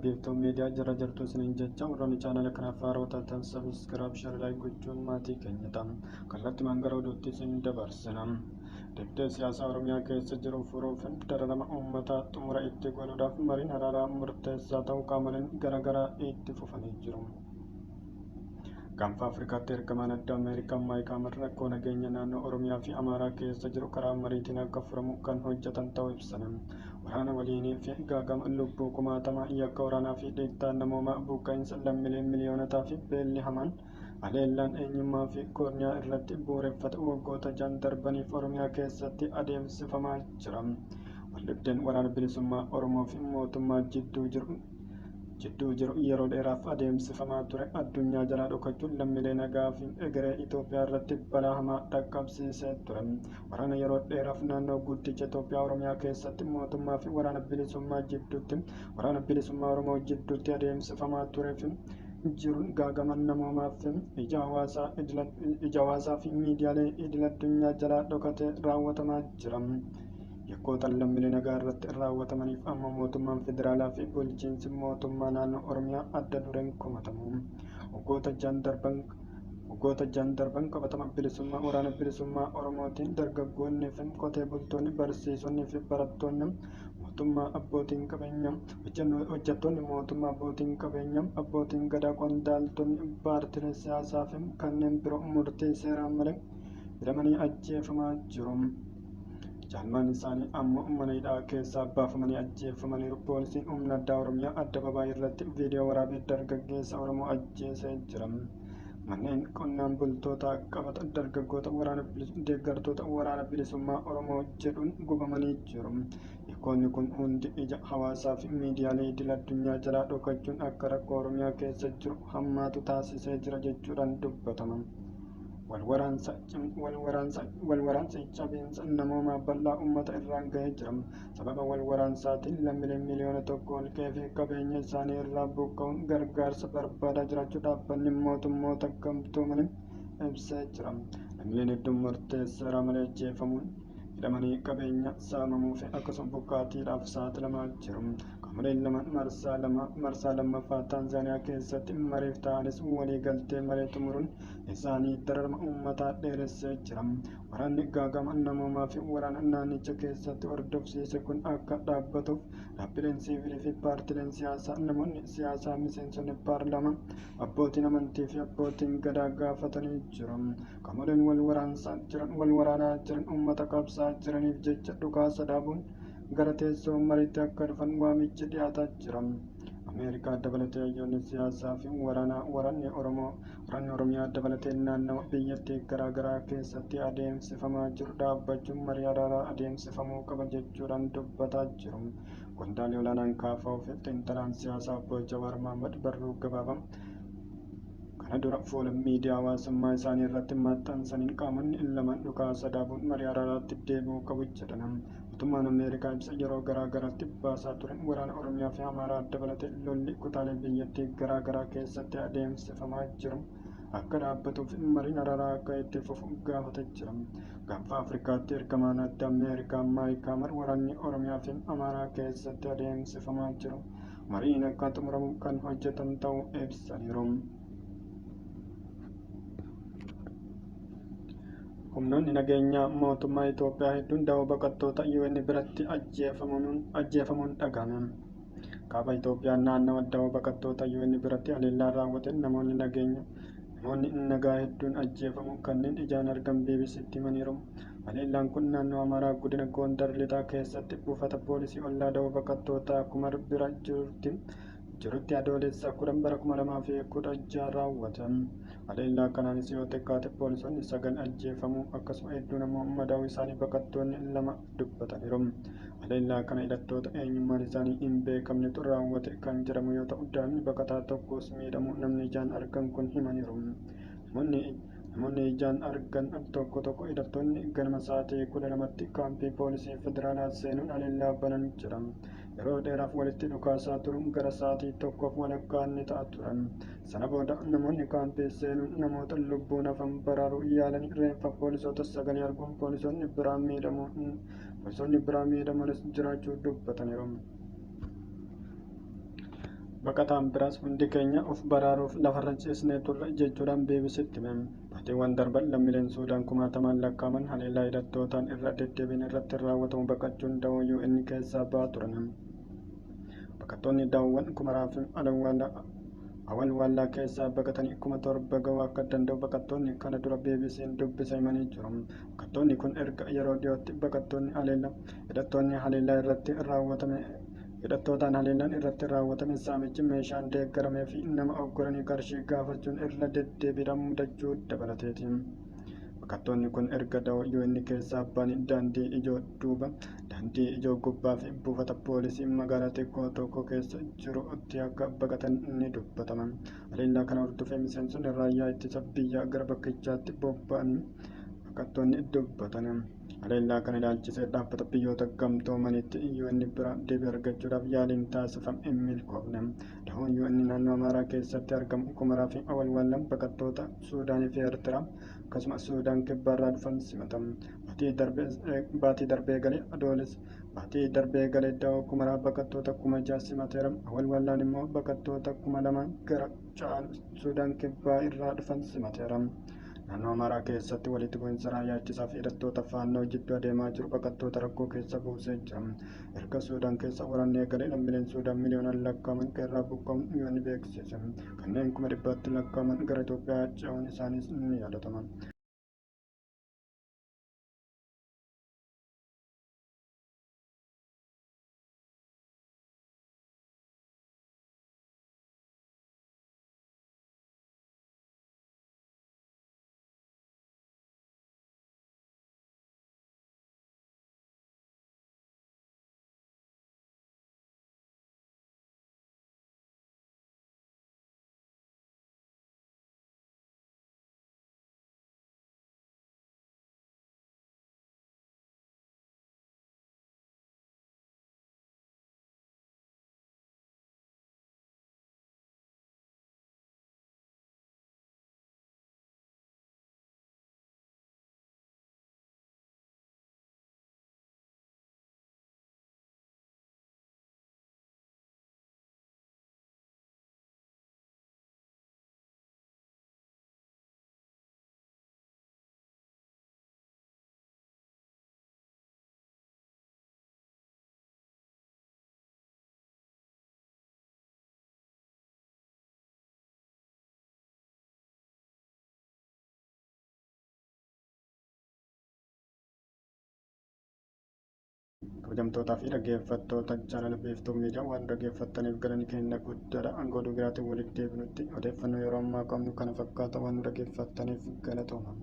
Biiftuu Miidiyaa jira jirtu isiniin jecha warroonni chaanala kanaaf haaraa taatan subscribe, share, like gochuun maatii keenya ta'a. Kallattumaan gara oduutti isin dabarsina. Dhibdee siyaasaa Oromiyaa keessa jiru furuuf dararama uummataa xumura itti godhuudhaaf mariin araaraa murteessaa ta'uu qaamoleen garaagaraa itti fufanii jiru. Gaanfa Afrikaatti ergamaan addaa Ameerikaa Maayik Haamar rakkoo nageenya naannoo Oromiyaa fi Amaaraa keessa jiru karaa mariitiin akka furamu kan hojjetan ta'uu ibsan. Waraana waliinii fi gaagama lubbuu kumaatamaa yakka waraanaa fi dhiittaa namoomaa buqqa'insa lammiilee miliyoonotaa fi beelli hamaan haleellaan eenyummaa fi koorniyaa irratti bu'uureffate waggoota 6 darbaniif Oromiyaa keessatti adeemsifamaa jira. Waldhibdeen waraana bilisummaa Oromoo fi mootummaa jidduu jiru yeroo dheeraaf adeemsifamaa ture addunyaa jalaa dhokachuun lammiilee nagaa fi egeree Itoophiyaa irratti balaa hamaa dhaqqabsiisee ture. Waraana yeroo dheeraaf naannoo guddicha Itoophiyaa Oromiyaa keessatti mootummaa fi waraana bilisummaa Oromoo jidduutti adeemsifamaa turee fi jiruun gaagama namoomaa fi ija hawaasaa fi miidiyaalee idil addunyaa jalaa dhokatee raawwatamaa jira. Yakkoota lammiilee nagaa irratti raawwatamaniif ammoo mootummaan federaalaa fi bulchiinsi mootummaa naannoo Oromiyaa adda dureen komatamu. Waggoota 6 darban qabatama bilisummaa waraana bilisummaa Oromootiin dargaggoonni fi qotee bultoonni, barsiisonni fi barattoonni mootummaa, abbootiin qabeenyaa, hojjettoonni mootummaa, abbootiin qabeenyaa, abbootiin gadaa, qondaaltonni paartiilee siyaasaa fi kanneen biroo murtii seeraan malee hidhamanii ajjeefamaa jiru. Caalmaan isaanii ammoo mana hidhaa keessaa baafamanii ajjeefamaniiru. Poolisiin humna addaa Oromiyaa addababaayii irratti viidiyoo waraabee dargaggeessa Oromoo ajjeesee jira. Manneen qonnaan bultoota qabata dargaggoota waraana deeggartoota waraana bilisummaa Oromoo jedhuun gubamanii jiru. Yakkoonni kun hundi ija hawaasaa fi miidiyaalee idil addunyaa jalaa dhokachuun akka rakkoo Oromiyaa keessa jiru hammaatu taasisee jira jechuudhaan dubbatama. Walwaraansa cabiinsa namoomaa bal'aa uummata irraan gahee jira. Sababa walwaraansaatiin lammiileen miliyoona 1 ol qe'ee fi qabeenya isaanii irraa buqqa'uun gargaarsa barbaadaa jiraachuu dhaabbanni mootummoota gamtoomanii ibsee jira. Lammiileen hedduun murtee seeraa malee ajjeefamuun, hidhamanii, qabeenya saamamuu fi akkasuma buqqaatiidhaaf saaxilamaa jiru. Qaamoleen lamaan marsaa lammaffaa Taanzaaniyaa keessatti mariif ta'anis walii galtee malee xumuruun isaanii dararama uummataa dheeressee jira. Waraanni gaagama namoomaa fi waraana naannicha keessatti hordofsiise kun akka dhaabbatuuf dhaabbileen siivilii fi paartileen siyaasaa, namoonni siyaasaa, miseensonni paarlaamaa, abbootiin amantii fi abbootiin gadaa gaafatanii jiru. Qaamoleen wal waraanaa jiran uummata qabsaa jiraniif jecha dhukaasa dhaabuun gara teessoo mariitti akka dhufan waamichi dhiyaataa jira. Ameerikaa dabalatee hayyoonni siyaasaa fi waraanaa waraanni Oromiyaa dabalatee naannawa biyyattii garaa garaa keessatti adeemsifamaa jiru dhaabbachuun marii araaraa adeemsifamuu qaba jechuudhaan dubbataa jiru. Qondaalli olaanaan KFO fi xiinxalaan siyaasaa obbo Jawaar Mohaammed barruu gabaabaa kana dura fuula miidiyaa hawaasummaa isaanii irratti maxxansaniin qaamonni lamaan dhukaasa dhaabuun marii araaraatti deebi'uu qabu jedhan. Mootummaan Ameerikaa ibsa yeroo garaa garaatti baasaa turen waraana Oromiyaa fi Amaaraa dabalatee lolli kutaalee biyyattii garaa garaa keessatti adeemsifamaa jiru akka dhaabbatuuf mariin araaraa akka itti fufu gaafatee jira. Gaanfa Afrikaatti ergamaan adda Ameerikaa Maayik Haamar waraanni Oromiyaa fi Amaaraa keessatti adeemsifamaa jiru mariin akka xumuramu kan hojjetan ta'uu ibsaniiru. Humnoonni nageenyaa mootummaa Itoophiyaa hedduun da'oo baqattoota UN biratti ajjeefamuun dhagahame. Kaaba Itoophiyaa naannawa da'oo baqattoota UN biratti haleellaa raawwateen namoonni nagaa hedduun ajjeefamuu kanneen ijaan argan BBCtti himaniiru. Haleellaan kun naannoo Amaaraa godina Gondar Lixaa keessatti buufata poolisii ollaa da'oo baqattoota Kumar bira jirutti Adoolessa 10 bara 2016 raawwate. Haleellaa kanaanis yoo xiqqaate poolisoonni sagal ajjeefamuu akkasuma hedduun ammoo madaa'uu isaanii baqattoonni lama dubbataniiru. Haleellaa kana hidhattoota eenyummaan isaanii hin beekamnetu raawwate kan jedhamu yoo ta'u, daa'imni baqataa tokkos miidhamuu namni ijaan argan kun himaniiru. Namoonni ijaan argan tokko tokko hidhattoonni ganama sa'aatii 12tti kaampii poolisii federaalaa seenuun haleellaa banan jedha. Yeroo dheeraaf walitti dhukaasaa turuun gara sa'aatii 1:30 ni ta'a turan. Sana booda namoonni kaampii seenuun namoota lubbuun hafan baraaruu yaalanii reeffa poolisoota sagalii arguun poolisoonni biraa miidhamanis jiraachuu dubbataniiru. Baqataan biraas hundi keenya of baraaruuf lafarra ciisnee turre jechuudhaan BBCtti hime. Baatiiwwan darban lammiileen Suudaan kumaatamaan lakkaa'aman haleellaa hidhattootaan irra deddeebiin irratti raawwatamu baqachuun da'oo UN keessaa ba'aa turan. Baqattoonni da'oowwan Kumaraa fi Awalwaallaa keessaa baqatanii 7,000 ga'uu akka danda'u baqattoonni kana dura BBC'n dubbise himanii jiru. Baqattoonni kun erga yeroo dhiyootti baqattoonni haleellaa hidhattoonni haleellaa irratti raawwatame hidhattootaan haleellaan irratti raawwatame saamichi meeshaan deeggaramee fi nama oggoranii qarshii gaafachuun irra deddeebiidhaan mudachuu dabalateeti. Baqattoonni kun erga da'oo UN keessaa ba'anii daandii ijoo duuba, daandii ijoo gubbaa fi buufata poolisii magaalaa xiqqoo tokko keessa jirutti akka baqatan ni dubbatama. Haleellaa kana hordofee miseensonni raayyaa ittisa biyyaa gara bakkichaatti bobba'anii baqattoonni dubbatan. Haleellaa kana ilaalchisee dhaabbata biyyoota gamtoomaniitti UN biraa deebii argachuudhaaf yaaliin taasifame hin milkoofne. Da'oon UN naannoo Amaaraa keessatti argamu Kumaraa fi Awalwaallaan baqattoota Suudaanii fi Eertiraa akkasumas Suudaan kibbaarraa dhufan simata. Baatii darbee galee Adoolessa baatii darbee galee da'oo Kumaraa baqattoota 6,000 simateera. Awalwaallaan immoo baqattoota 2,000 gara caalu Suudaan kibbaa irraa dhufan simateera. Naannoo Amaaraa keessatti walitti bu'iinsa raayyaa ittisaa fi hidhattoota faannoo jidduu adeemaa jiru baqattoota rakkoo keessa buusee jira. Erga Suudaan keessa waraanni eegalee lammiileen Suudaan miliyoonaan lakkaa'aman qe'eerraa buqqa'uun UN beeksise. Kanneen 100,000tti lakkaa'aman gara Itoophiyaa ce'uun isaaniis ni yaadatama. Kabajamtootaa fi dhaggeeffattoota jaalala Biiftuu Miidiyaa waan dhaggeeffattaniif galanni keenya guddaadha. Hanga oduu biraatiin walitti deebinutti odeeffannoo yeroo ammaa qabnu kana fakkaata waan dhaggeeffattaniif galatooma.